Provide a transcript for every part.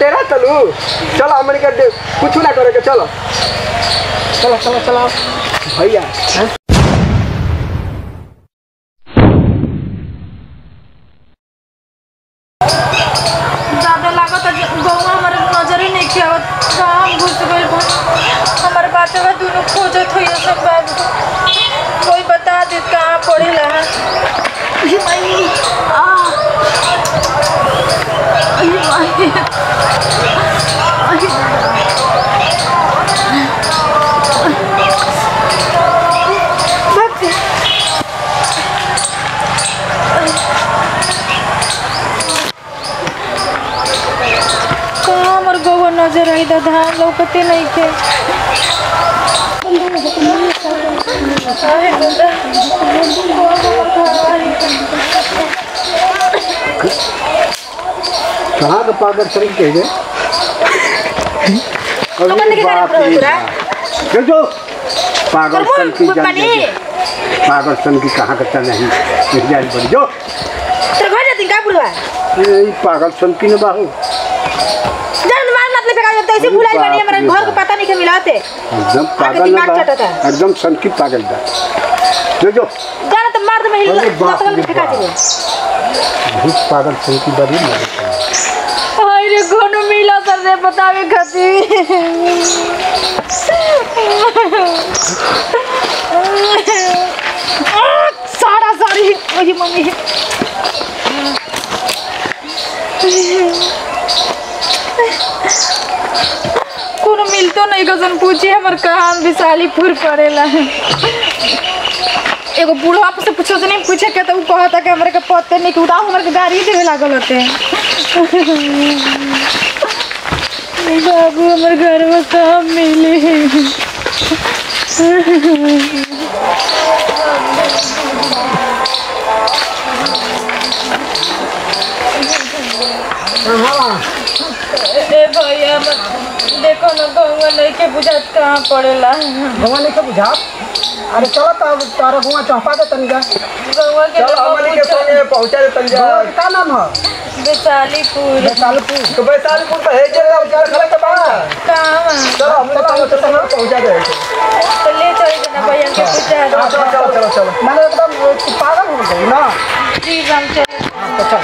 डेरा तलू चलो हमनी के कुछ ना करे के चलो चलो चलो चलो भैया। ज्यादा लागत गौवा हमारे नजर ही नहीं आवत, कहाँ घुस गइल बा हमारे बातवा दोनों खोजत होई सब बाबू, कोई बता दे कहाँ पड़ेला। माई आ माई कहाँ हमार गौवा नजर आई दादा लौकते नहीं के। कहाँ का पागल शरीर के गए जो पागल सन की जान, पागल सन की कहाँ का नहीं जान पड़ी जो तेरे घर जाती का बुढ़वा ये पागल सन की न बाहू जान मार मतलब फेंका देता ऐसे भुलाई बनी हमारे घर को पता नहीं के मिलाते एकदम पागल ना एकदम सन की पागल बा जो जो जान तो मार दे मैं हिल फेंका दे बहुत पागल सन की बड़ी मदद। हाय रे कोनो मिला सर रे बतावे खातिर सारा सारी वही मम्मी कोनो मिलतो नहीं कसन पूछे हमर कहाँ विशालीपुर पड़ेला। एगो बूढ़ा से पूछो से नहीं पूछे के तो उ कहता कि हमरे के पते नहीं कि उदाह हमरे के गाड़ी देवे लागल होते। बाबू हमर घर में कहाँ मिले। ए भैया देखो ना गौवा नहीं के बुझात कहाँ पड़ेला। गौवा नहीं के बुझात? अरे चलो तब तारा गौवा चौपा दे तनिका। गौवा के चलो हमनी के संगे पहुंचा दे तनिका। का नाम है? वैशालीपुर। वैशालीपुर तो वैशालीपुर तो है जे खड़ा के बा कहाँ? चलो हमनी के संगे पहुंचा दे तो ले चल ना भैया के पूछा। चलो चलो चलो चलो माने एकदम पागल हो गई ना। जी हम चल चल चल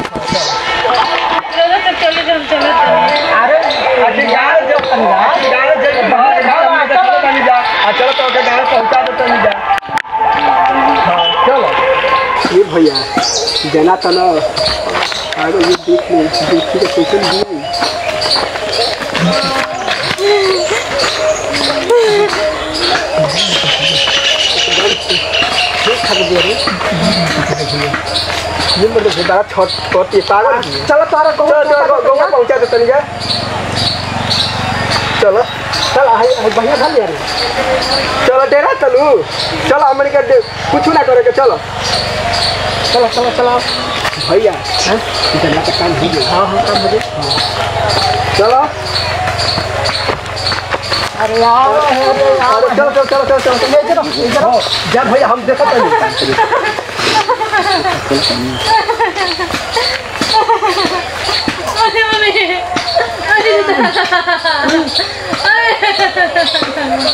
चलो चलो हम चलो। अरे अरे यार जब यार जब बाहर चलो तनी जा आ चलो तो के गांव पहुंचा दे तनी जा। हां चलो ये भैया जना तना अरे ये देख ले देखी के कैसे दिए। ये मतलब बड़ा छोट छोट ये पागल। चलो तारा चलो चलो गौवा पहुंचा दे तनी जा। चलो चल हाय बढ़िया घर ले चलो डेरा चलू चलो हमनी के कुछ ना करे के चलो चलो चलो चलो भैया जना का काम हो गया। हां हां काम हो गया चलो। अरे यार अरे चलो चलो चलो चलो ले चलो चलो जा भैया हम देखत हनी। अरे मम्मी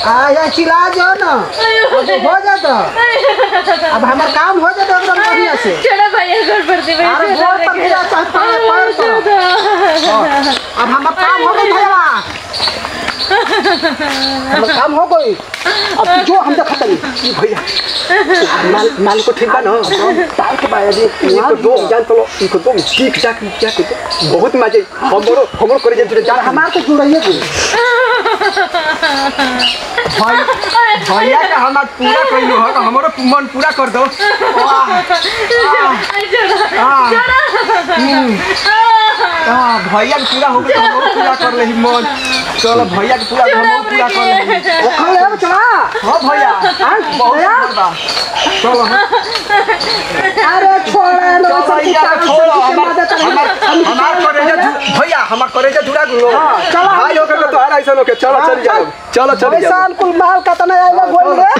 अरे आ चिल्ला जो ना अब हो जाता, अब हमार काम हो जाता एकदम बढ़िया से। चलो भैया घर पर दे भैया। अरे गोड़ पर गिरा चाहे पैर पर। अब हमार काम हो गई भैया, हमार काम हो गई। अब जो हम देखत हनी भैया माल माल को ठीक बा ना ताल के बाया जी इनको दो जान तो इनको दो ठीक जाक जाक बहुत मजे हमरो हमरो करे जे जा हमार तो जुड़ाइए गई भाई भैया का हमार पूरा कइलो ह हमरो मन पूरा कर दो। हां भैया के पूरा हो गई हमरो पूरा कर लेही मन। चलो भैया के पूरा हमरो पूरा कर लेही। ओखल ले चला। हां भैया बहुत बा चलो। अरे छोड़ लो छोड़ो हमार करेजा भैया हमार करेजा जुड़ा गुलो। चलो भाई हो के तो हर ऐसा लोग चलो चल जाओ चलो चल जाओ। साल कुल माल कतना आइला गोल रे।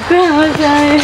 कहाँ जाए?